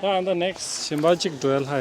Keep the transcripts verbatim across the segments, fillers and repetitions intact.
ད་ཨ་ད་ནེག་སི་གཞན་པ་གཅིག་འགྲོ་ཡ་ལྷག་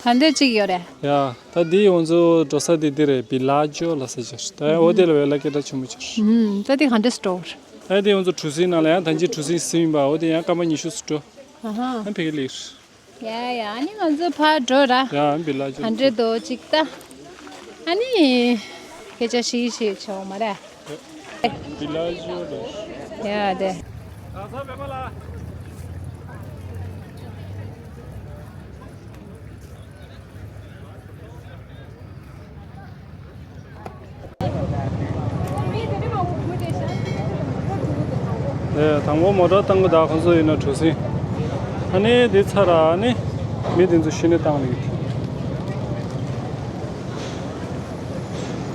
ཡོད། ག་འདྲ་གཅིག་ཡོད་རེད། ཡ། ད་འདི་ང་ཚོ་འགྲོ་ས་དེ་འདི་རེད། བི་ལ་ཇོ་ལ་ཟེར་ཅིག་ད་ཡ་འོ་དེ་ལ་བས་ལ་སྐད་གྲགས་ཆེན་པོ་ཅིག་ཨུམ། ད་འདི་ག་འདྲ་སྟོར། ད་འདི་ང་ཚོ་གྲུ་གཟིངས་ནང་ལ་ཡང་ད་ཅི་གྲུ་གཟིངས་ཟིན་པ་འོ་དེ་ཡང་སྐར་མ་ཉི་ཤུ་ཙམ་འགྲོ། ཨ་ཧ། ཨ་ཕ་གི་ལིར། ཡ་ཡ། ཨ་ནི་ང་ཚོ་ཕར་འགྲོ་ར། ཡ་བི་ལ་ཇོ། ག་འདྲ་འདུག་ཅིག་ལྟ། ཨ་ནི་སྐད་ཆ་བཤད་བཤད་ཆོག་མ་རེད། བི་ལ་ཇོ་རེད། ཡ་དེ། ཨེ། དང་པོ་མོ་ཊ་བཏང་གི་ད་ཁོང་ཚོ་ཡིན་ན་གྲུ་གཟིངས། ཨ་ནི་འདི་ཚར་ཨ་ནི་མི་དེ་ཚོ་ཤི་ནས་བཏང་ནས།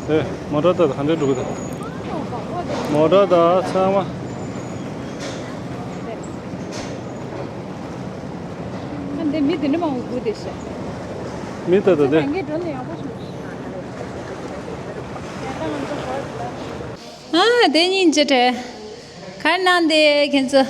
ཨེ། མོ་ཊ་ད་ག་འདྲ་འགྲོ་གི་ད། མོ་ཊ་ད་ཚང་མ། ཨ་འདི་མི་དེ་འདྲ་མང་པོ་སྒུག་བསྡད་ཤག་མི་ད་ད་དེ། ང་གིས་འགྲོ་ནས་ཡག་པོ་བྱུང་། ཨ་དེ་སྙིང་རྗེ་བྲལ། ག་རེ་གནང་བསྡད་ཁྱེད་ཚོ།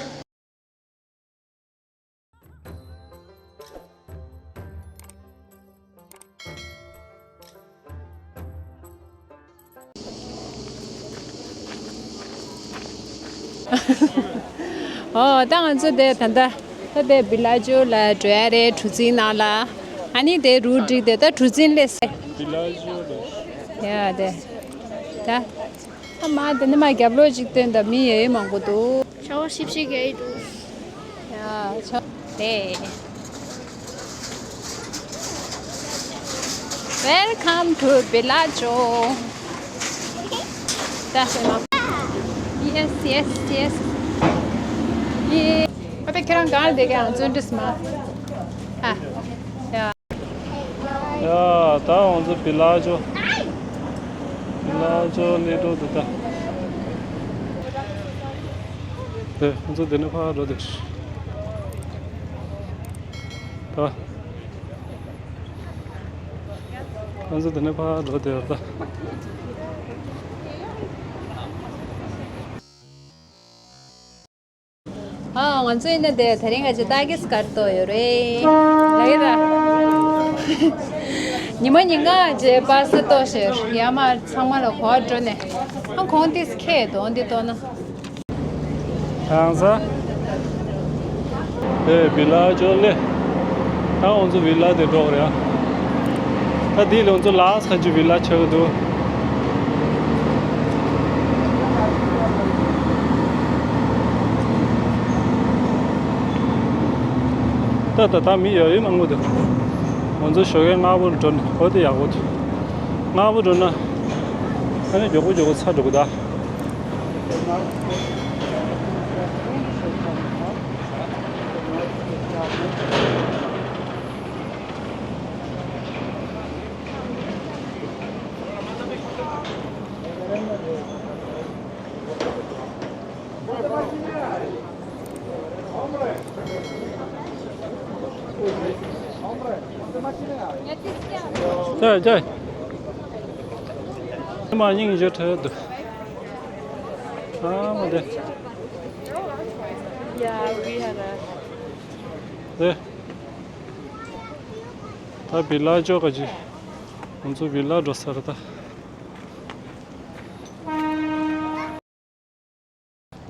ཨོ། ད་ང་ཚོ་དེ་ད་ལྟ་ད་དེ་བི་ལ་ཇོ་ལ་འགྲོ་ཡ་རེད། གྲུ་གཟིངས་ནང་ལ། ཨ་ནི་དེ་རུ་བསྒྲིགས་དེ་ད་གྲུ་གཟིངས་སླེབས་སོང་། བི་ལ་ཇོ་ལ། ཡ་དེ། ད། ཨ་མ་དེ་ནི་མ་རྒྱབ་ལོགས་ཅིག་སྟོན་དང་མི་ཡོད་མང་པོ་འདུག་ཆར་པ་ཞིབ་ཞིབ་རྒྱག་གི་འདུག་ཡ་ཆོ་དེ། Welcome to Bellagio. Yes, yes, yes. Yeah. ཨ་ཕ་ཁྱེད་རང་གང་ལ་བསྡད་ཀྱང་བརྩོན་འགྲུས་མ། ཨ། ཡ། ཡ། ད་ང་ཚོ་བི་ལ་ཇོ། བི་ལ་ཇོ་སླེབས་འགྲོ་འདུག་ད། དེ་ང་ཚོ་འདི་ནས་ཕར་འགྲོ་འདུག་ད། ང་ཚོ་འདི་ནས་ཕར་འགྲོ་འདུག་ད། ཨ། ང་ཚོ་ཡིན་ན་དེ་དེ་རིང་ང་ཚོ་ཏཱ་ཀིས་ཀར་ཏོ་ཡོད་རེད། ལ་ཡོད་ར། ཉི་མ་ཉིན་གང་རྗེས་པ་སེ་ཏོ་ཞེས་ཡ་མ་ཚང་མ་ལ་གོ་བ་འགྲོ་ནས། ཨ་ཁོང་ཏིས་ཁེ་དོན་འདི་ཏོ་ན། ཁང་ས། དེ་བི་ལ་ཇོ་ལེ། ད་ང་ཚོ་བི་ལ་དེ་འགྲོ་རེད་ཨ། ད་དེ་ལ་ང་ཚོ་ལ་ས་ཁ་ཅིག་བི་ལ་ཆགས་ཀྱི་འདུག་ད་ད་ད་མི་ཡོད་ཡོད་མང་པོ་འདུག་ང་ཚོ་ཞོགས་ཀས་སྔ་པོ་འགྲོ་ནས་འོ་དེ་ཡག་པོ་འདུག་སྔ་པོ་འགྲོ་ན་ཨ་ནི་མགྱོགས་པོ་མགྱོགས་པོ་ཚར་འགྲོ་གི་ད། ཅེ་ཅེ། མ་སྙིང་རྗེ་ཁྲེལ་འདུག་ཨ་མ་དེ། དེ། ད་བི་ལ་ཇོ་ག་ཅི། ང་ཚོ་བི་ལ་འགྲོ་ས་རེད་ད།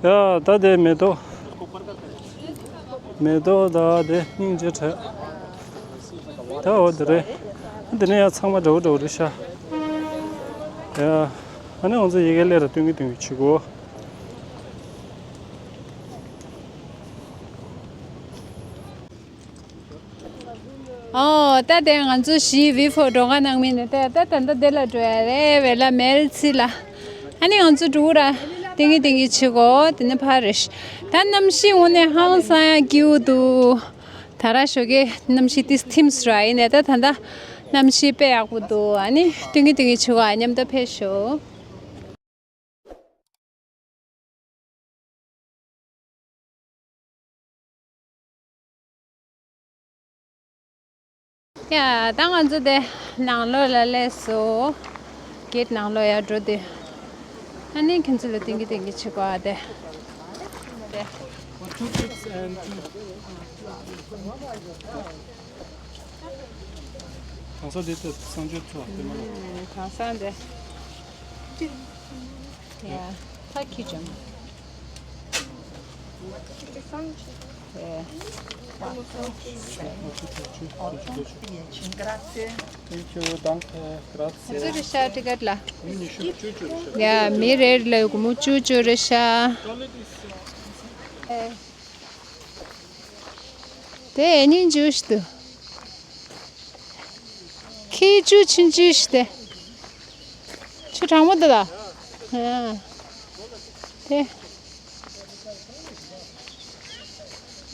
ཡ། ད་དེ་མེ་ཏོག་མེ་ཏོག་ད་དེ་སྙིང་རྗེ་ཁྲེལ། ད་འོ་དེ་རེད། དེ་ནས་ཡ་ཚང་མ་འདྲ་བོ་འདྲ་བོ་རེད་ཤག་ཡ། ཨ་ནི་ང་ཚོ་ཡི་གེ་ལས་ར་སྟོན་གི་སྟོན་གི་བྱེད་གོ། ཨོ། ད་དེ་ང་ཚོ་གཞིས་བི་ཧྥོ་འགྲོ་ག་ནང་མིན་ནས་ད་ད་ད་ད་དེ་ལ་འགྲོ་ཡ་རེད། བེ་ལ་མེལ་ཚི་ལ། ཨ་ནི་ང་ཚོ་འགྲོ་ར་ཏིང་གི་ཏིང་གི་བྱེད་གོ། དེ་ནས་ཕར་རེད། ད་གནམ་གཤིས་དངོས་གནས་ཧང་སང་ཡ་སྐྱིད་པོ་འདུག་ད་ར་ཞོགས་ཀས་གནམ་གཤིས་ཏིས་ཐིམ་སི་ར་ཡིན་ནས་ད་ད་ད་གནམ་གཤིས་དཔེ་ཡག་པོ་འདུག་ཨ་ནི་ཏིང་གི་ཏིང་གི་བྱེད་གོ། ཨ་མཉམ་ད་ཕེབས་ཤོག་ཡ། ད་ང་ཚོ་དེ་ནང་ལོགས་ལ་སླེབས་སོང་། གེ་ཊི་ནང་ལོགས་ཡར་འགྲོ་དེ། ཨ་ནི་ཁྱེད་ཚོ་ལ་ཏིང་གི་ཏིང་གི་བྱེད་གོ་ཨ་དེ། དེ། གང་ས་དེ་ཚོ་གསང་སྤྱོད་ཚོ་དེ་མ་ལ། གང་ས་འདི། ཡ། ད་ཁྱི་ཅང་། ཡ། Thank you, danke, grazie. ཙི་རེད་ཤག་ཊི་ཀེ་ཊི་ལ། ཡ། མི་རེ་རེ་ལ་སྒོར་མོ་བཅུ་བཅུ་རེད་ཤག་དེ་སྙིང་རྗེ་ཞིག་འདུག་ཁྱི་ཆུ་ཆུང་ཆུང་ཞིག་དེ། ཆུ་གྲང་མོ་འདུག་ད། ཨ། དེ།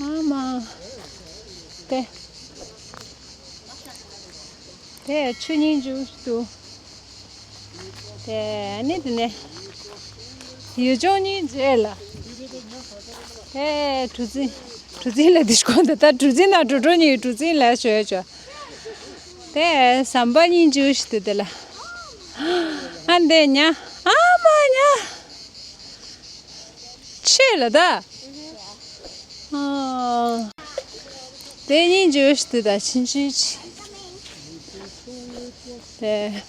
ཨ་མ། དེ། དེ་ཆུ་སྙིང་རྗེ་འདུག་དེ་ནི་དེ་ནས། ཡུལ་ལྗོངས་སྙིང་རྗེ་ལ། དེ་གྲུ་གཟིངས། གྲུ་གཟིངས་ལ་དེ་ཤོག་འདི་ད་གྲུ་གཟིངས་ན་གྲུ་གྲུ་གཉིས་གྲུ་གཟིངས་ལ་ཞོལ་ཞོལ། དེ་ཟམ་པ་སྙིང་རྗེ་ཞིག་འདུག་དེ་ལ། ཨ་འདི་ཉ། ཨ་མ་ཉ། ཆེ་ལ་ད། ཨ། དེ་སྙིང་རྗེ་ཞིག་འདུག་ད་ཕྱིན་ཆད་ཆེ། དེ།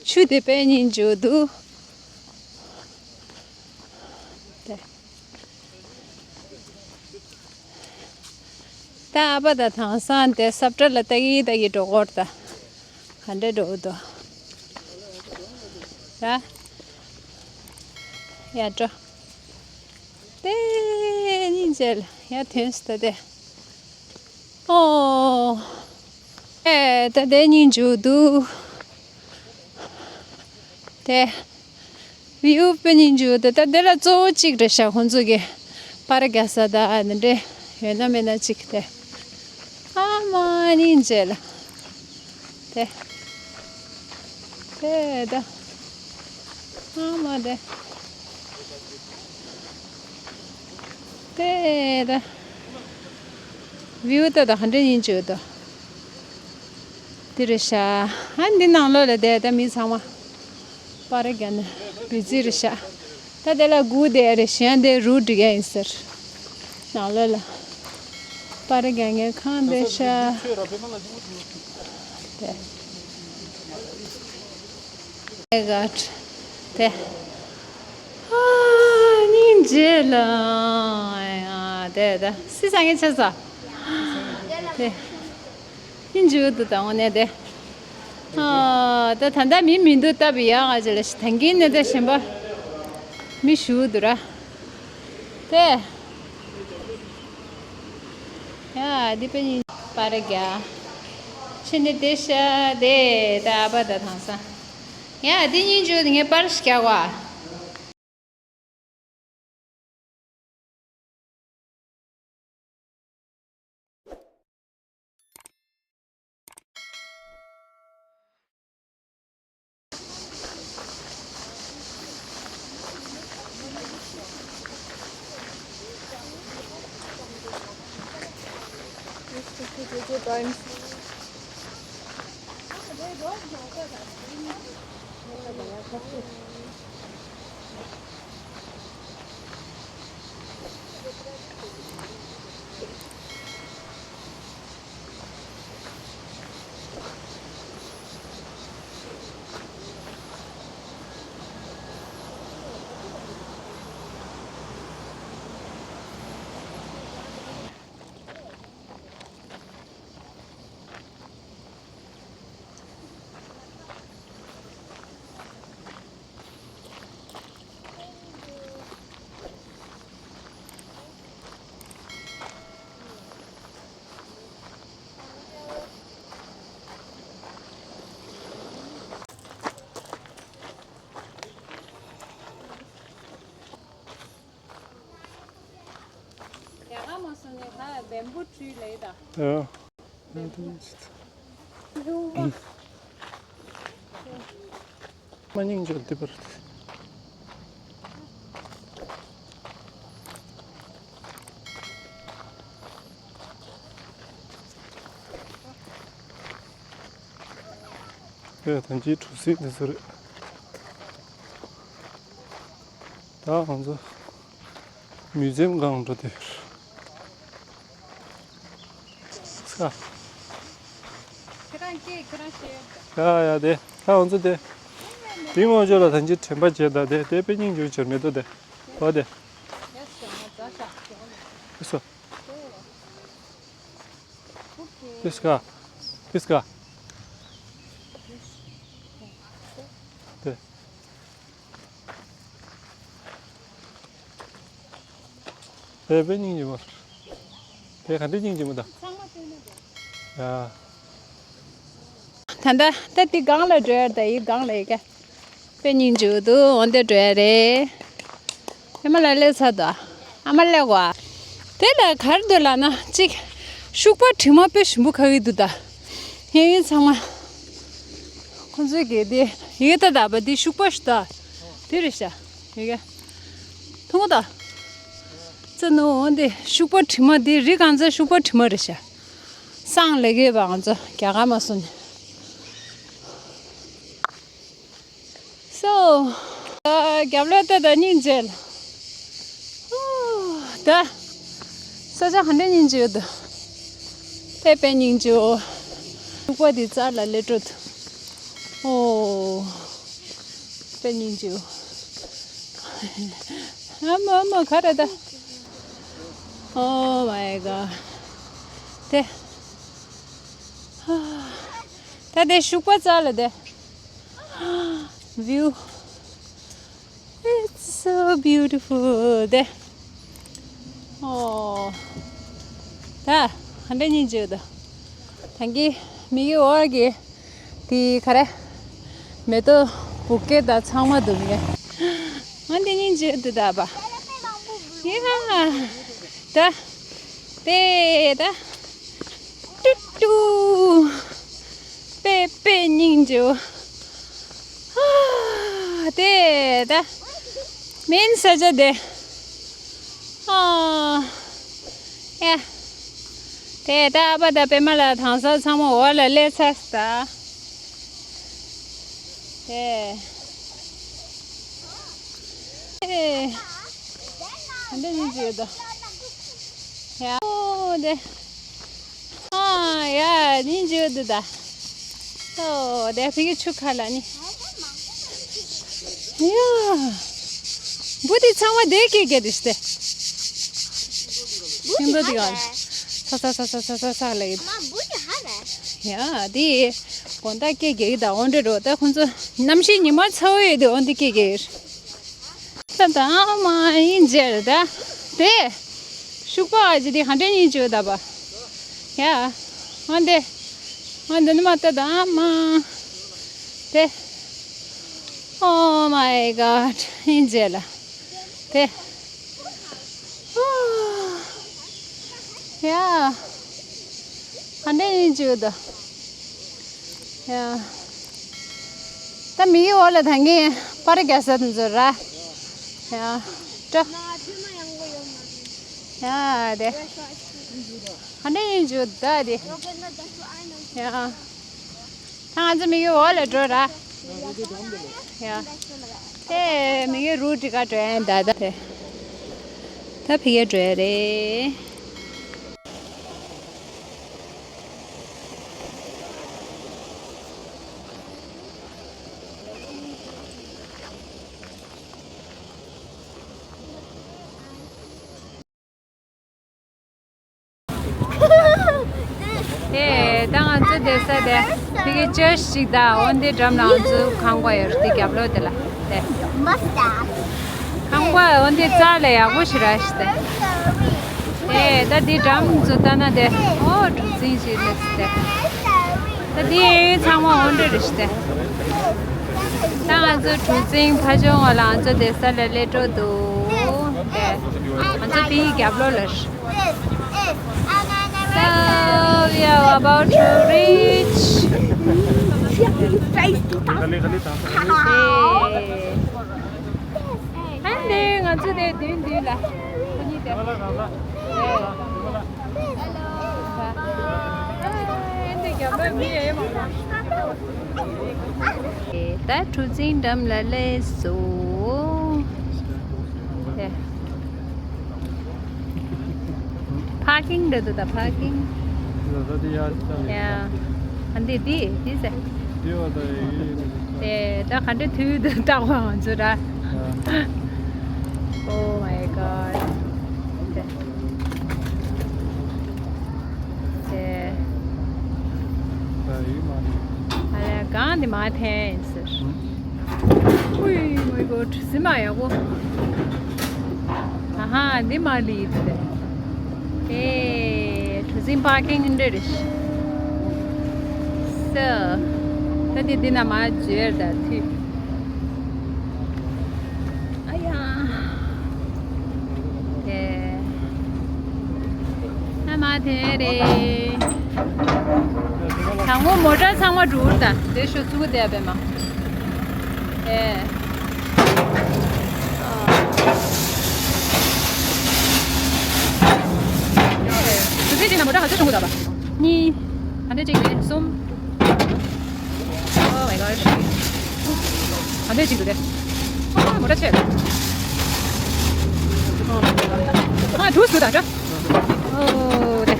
ཆུ་དེ་དཔེ་སྙིང་རྗེ་འདུག་དེ། ད་ཨ་ཕ་དང་དེང་སང་དེ་སབ་ཏྲ་ལ་ལྟ་གི་ལྟ་གི་འགྲོ་གོ་ད། ག་འདྲ་འགྲོ་འདུག་ད། ཡ་འགྲོ། དེ་སྙིང་རྗེ་ལ་ཡ་ཐོན་སོང་ད་དེ། ཨོ། ཨེ་ད་དེ་སྙིང་རྗེ་འདུག་དེ། བིའུ་དཔེ་སྙིང་རྗེ་འདུག་ད་དེ་ལ་གཙོ་བོ་གཅིག་རེད་ཤག་ཁོང་ཚོ་གི་པར་རྒྱག་ས་ད་འདི་འདྲས་ཡོད་ན་མེད་ན་གཅིག་དེ། ཨ་མ་སྙིང་རྗེ་ལ། དེ། དེ་ད། ཨ་མ་དེ། དེ་ད། བིའུ་ད་ད་ག་འདྲ་སྙིང་རྗེ་འདུག་དེ་རེད་ཤག་ཨ་འདི་ནང་ལོགས་ལ་བསྡད་ད་མི་ཚང་མ་པར་རྒྱག་ནས་བི་ཛི་རེད་ཤག་ད་དེ་ལ་སྒུག་བསྡད་རེད་གཞན་དེ་རུ་སྒྲིག་ཡ་ཡིན་ཟེར། ནང་ལོགས་ལ་པར་རྒྱག་མཁན་ཁང་བསྡད་ཤག་དེ། ཨེ་ག་དེ། ཨ་སྙིང་རྗེ་ལ། ཨ་དེ་དེ་སི་སང་གི་ཆ་ས། དེ། ཧིན་ཇུ་དུ་དང་ནས་དེ། ཨ་ད་ད་ལྟ་མི་མི་འདུག་སྟབས་ཡག་ང་ཅི་ལ་ཞིག་ཐང་གིན་ནས་དེ་ཞིམ་པ། མི་ཞུ་འདུག་ར། དེ། ཡ་འདི་པེ་ནི་པར་རྒྱག་ཕྱི་ནས་དེ་ཤ་དེ་ད་ཨ་ཕ་ད་དང་ས། ཡ་འདི་སྙིང་རྗེ་ངས་པར་ཞིག་རྒྱག་བ། རྒྱ་གར་མ་སོང་ནས་ད་བེམ་བུ་ཊི་རི་ལས་ད། ཨ། མ་སྙིང་རྗེ་འདི་པར། ཨེ་ད་ཅིའི་གྲུ་གཟིངས་འདི་ཚོ་རེད། ད་ང་ཚོ། མུས་ཛེམ་སྒང་འགྲོ་དུས། ས། ཁྱེད་རང་སྐད་ཁྱེད་རང་བཤད་ཡོད། ཡ་ཡ་དེ། ད་ང་ཚོ་དེ། དེ་ངོ་ཅོག་ལ་ཐང་ཅིག་དྲན་པ་བྱས་ད་དེ་དེ་དཔེ་སྙིང་རྗེ་བྱེད་མེད་དོ་དེ། ཧོ་དེ། ཡ་ས་ང་ཛ་ཤ། ཨེ་སོ། ཨེ་སྐ། ཨེ་སྐ། དེ། དེ་དཔེ་སྙིང་རྗེ་མོ། དེ་ག་འདྲ་སྙིང་རྗེ་མོ་ད། ཡ། ད་ལྟ་ད་དེ་སྒང་ལ་འགྲོ་ཡ། ད་ཡི་སྒང་ལ་ཡི་ག་དཔེ་སྙིང་རྗེ་འདུག་འོ་འདི་འགྲོ་ཡ་རེད། ཨ་མ་ལ་སླེབས་ཚར་འདུག་ཨ་མ་སླེབས་གོ། དེ་ལ་ག་རེ་འདུག་ལབ་ན་གཅིག་ཤུག་པ་དྲི་མ་དཔེ་ཞིམ་པོ་ཁ་གི་འདུག་ད་ཡིན་ཡིན་ཚང་མ། ཁོང་ཚོའི་གི་དེ་ཡི་གེ་ད་ད་པ་དེ་ཤུག་པ་ཞིག་ད། དེ་རེད་ཤག་ཡི་གེ་མཐོང་གོ་ད། ཙི་ནུ་འོ་འདི་ཤུག་པ་དྲི་མ་དེ་རི་གང་ཚ་ཤུག་པ་དྲི་མ་རེད་ཤག་སང་ལེ་གེ་བ་ང་ཚོ་རྒྱ་གར་མ་སོང་ནས། སོ། རྒྱབ་ལོགས་ལྟ་དང་སྙིང་རྗེ་ལ། ཧུ། ད། ས་ཆ་ག་འདྲ་སྙིང་རྗེ་ཡོད་དོ། དཔེ་དཔེ་སྙིང་རྗེ་ཡོད། ཤུག་པ་འདི་རྩར་ལ་སླེབས་འགྲོ་འདུག་ཨོ། དཔེ་སྙིང་རྗེ་ཡོད། ཨ་མ་ཨ་མ་ག་རེ་ད། Oh my god. དེ། ད་དེ་ཤུག་པ་རྩར་ལ་དེ། View. It's so beautiful. དེ། ཨོ། ད་ག་འདྲ་སྙིང་རྗེ་ཡོད་དོ། ད་གི་མི་གི་འོག་གི་དེ་ག་རེ། མེ་ཏོག་བུ་སྐྱེས་དང་ཚང་མ་འདུག་ངས། ཨ་འདི་སྙིང་རྗེ་འདུག་ད་པ། ཡ། ད། དེ་ད། ཏུ་ཏུ། པེ་པེ་སྙིང་རྗེ། ཨ། དེ་ད། མིན་ས་ཆ་དེ། ཨ། ཡ། དེ་ད་ཨ་ཕ་དང་པད་མ་ལགས་དང་སང་ཚང་མ་འོག་ལ་སླེབས་ཚར་ད། དེ། དེ། ད་འདི་སྙིང་རྗེ་ཡོད་དོ། ཡ། ཨོ་དེ། ཨ་ཡ་སྙིང་རྗེ་ཡོད་དོ་ད། ཨོ་དེ་ཕ་གི་ཆུ་ཁ་ལ་ནི། ཡ། འབུ་དེ་ཚང་མ་དེ་སྐད་སྐད་དེ་སྟེ། ཤིང་འབུ་དེ་ག་ལ། ས་ས་ས་ས་ས་ས་ས་ལ་ཡིན། ཡ་དེ། དགོང་དག་སྐད་སྐད་གི་ད་འོན་ཏེ་རོ་ད་ཁོང་ཚོ་གནམ་གཤིས་ཉི་མ་ཚ་བོ་ཡོད་དེ་འོན་ཏེ་སྐད་སྐད། ད་ད་མ་ཡིན་རྗེས་ད། དེ། ཤུག་པ་ཨ་ཅེ་དེ་ག་འདྲ་སྙིང་རྗེ་ད་པ། ཡ། འོན་ཏེ། འོན་ཏེ་ནི་མ་ད་ད་མ། དེ། Oh my god. ཡིན་རྗེས་ལ། དེ། ཡ། ག་འདྲ་སྙིང་རྗེ་ད། ཡ། ད་མི་གི་འོག་ལ་ཐང་གི་པར་རྒྱག་ས་དེ་ཚོ་ར། ཡ། ཏྲ། ཡ་དེ། ག་འདྲ་སྙིང་རྗེ་ད་དེ། ཡ། ད་ང་ཚོ་མི་གི་འོག་ལ་འགྲོ་ར། ཡ། དེ་མི་གི་རུ་ཏི་ཀ་འགྲོ་ཡ་ད་ད་དེ། ད་ཕི་གེ་འགྲོ་ཡ་རེད། ཨེ། ད་ང་ཚོ་བསྡད་ས་དེ་ཕ་གི་ཅར་ཅིག་དང་འོན་ཏེ་འགྲམ་ལ་ང་ཚོ་ཁང་པ་ཡོད་རེད་དེ་རྒྱབ་ལོགས་དེ་ལ་དེ། ཁང་པ་འོན་ཏེ་རྩ་ལ་ཡག་པོ་ཞིག་ར་ཞིག་དེ། ཨེ། ད་འདི་འགྲམ་ཚོ་ལྟ་ན་དེ། ཨོ་གྲུ་གཟིངས་ཞིག་རེད་དེ། ད་འདི་ཚང་མ་འོན་ཏེ་རེད་ཞིག་དེ། ད་ང་ཚོ་གྲུ་གཟིངས་ཕ་ཆོས་ངོ་ལ་ང་ཚོ་བསྡད་ས་ལ་སླེབས་འགྲོ་འདུག་དེ། ང་ཚོ་འདིའི་རྒྱབ་ལོགས་ལ། So we are about to reach. ཧན་དེ་ང་ཚོ་དེ་མདུན་མདུན་ལ། ཁོ་གཉིས་དེ། ད་གྲུ་གཟིངས་འགྲམ་ལ་སླེབས་སོང་། དེ། པར་ཀིང་རེད་འདུག་ད་པར་ཀིང་། ད་ད་དེ་ཡར་ལྟ་ལ་ཡ། ཨ་འདི་འདི་འདི་ཟེར། འདི་བ་ད་ཡི་ཡི་ཡི། དེ་ད་ག་འདྲ་དུས་དུ་བཏང་བ་ང་ཚོ་ར། Oh my god. དེ། དེ། ད་ཡི་མ་ནི། ཨ་ལས་གང་འདི་མ་འཐེན་ཟེར། ཨུམ། ཨུའི་མོའི་གོ་གྲུ་གཟིངས་མ་ཡག་པོ། ཨ་ཧ་འདི་མ་ལི་དེ། ཨེ་གྲུ་གཟིངས་པར་ཀིང་འདྲ་རེད་ཤི། ས། ད་འདི་འདི་ན་མ་འཇོར་ད་ཐུ། ཨ་ཡ། དེ། ཨ་མ་དེ་རེད། དང་པོ་མོ་ཊ་ཚང་མ་འགྲོ་ད། དེ་ཤོ་ཚུགས་དེ་བེ་མ། དེ། དུས་ཚོད་ཅིག་ན་མོ་ཊ་ག་ཚོད་འགྲོ་གི་འདུག་པ། གཉིས། ཨ་འདྲ་གཅིག་རེད་གསུམ། Oh my gosh. ཨ་འདྲ་གཅིག་འདུག་དེ། ཨ་མོ་ཊ་ཆེ། ཨ་དུས་སུ་ད་འདྲ། ཨོ་དེ།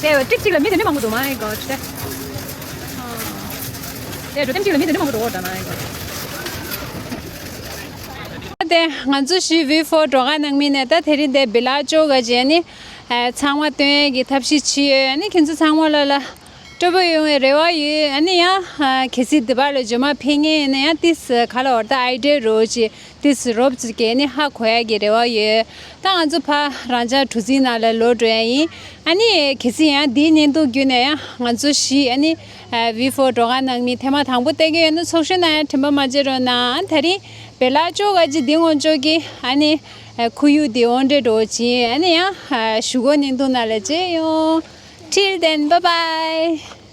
དེ་ཊིག་གཅིག་ལ་མི་དེ་འདྲ་མང་པོ་འདུག my god དེ། དེ་འགྲོ་དེམ་གཅིག་ལ་མི་དེ་འདྲ་མང་པོ་འགྲོ་འོ་ད་my god དེ་ང་ཚོ་གཞིས་ཝི་ཧྥོར་འགྲོ་ག་ནང་མི་ནས་ད་དེ་རིང་དེ་བི་ལ་ཅོ་ག་བྱས་ནི། ཚང་མ་སྟོན་ཡས་ཀྱི་ཐབས་ཤེས་བྱས་ཡོད། ཨ་ནི་ཁྱེད་ཚོ་ཚང་མ་ལ་ལ་སྤྲོ་པོ་ཡོང་བའི་རེ་བ་ཡོད། ཨ་ནི་ཡང་གལ་སྲིད་འདི་པར་ལ་རྗེས་མ་ཕེབས་མཁན་ཡིན་ན་ཡང་ཏིས་ག་ལ་བར་ད་ཨའི་ཌི་ཡ་རོ་ཅི་ཏིས་རོབ་ཙི་གས་ནི་ཧ་གོ་ཡ་གི་རེ་བ་ཡོད། ད་ང་ཚོ་ཕ་རང་ཅག་གྲུ་གཟིངས་ནང་ལ་ལོག་འགྲོ་ཡ་ཡིན། ཨ་ནི་གལ་སྲིད་ཡང་འདིའི་བརྙན་ཐུང་བརྒྱུད་ནས་ཡང་ང་ཚོ་གཞིས་ཨ་ནི་ཝི་ཧྥོར་འགྲོ་ག་ནང་མི་ཐེངས་མ་དང་པོ་བལྟ་གི་ཡོད་ན་ཚོགས་ཞུགས་གནང་ཡ་དྲན་པ་མ་བརྗེད་རོགས་གནང་། ད་རིང་བེ་ལ་ཅོ་ག་ཅི་འདི་ངོ་ཅོག་གི་ཨ་ནི་ཁོར་ཡུག་འདི་འོང་འདྲེ་འགྲོ་ཅི་ཨ་ནི་ཡང་གཞུག་གུ་བརྙན་ཐུང་ནང་ལ་མཇལ་ཡོང་། Till then, bye bye.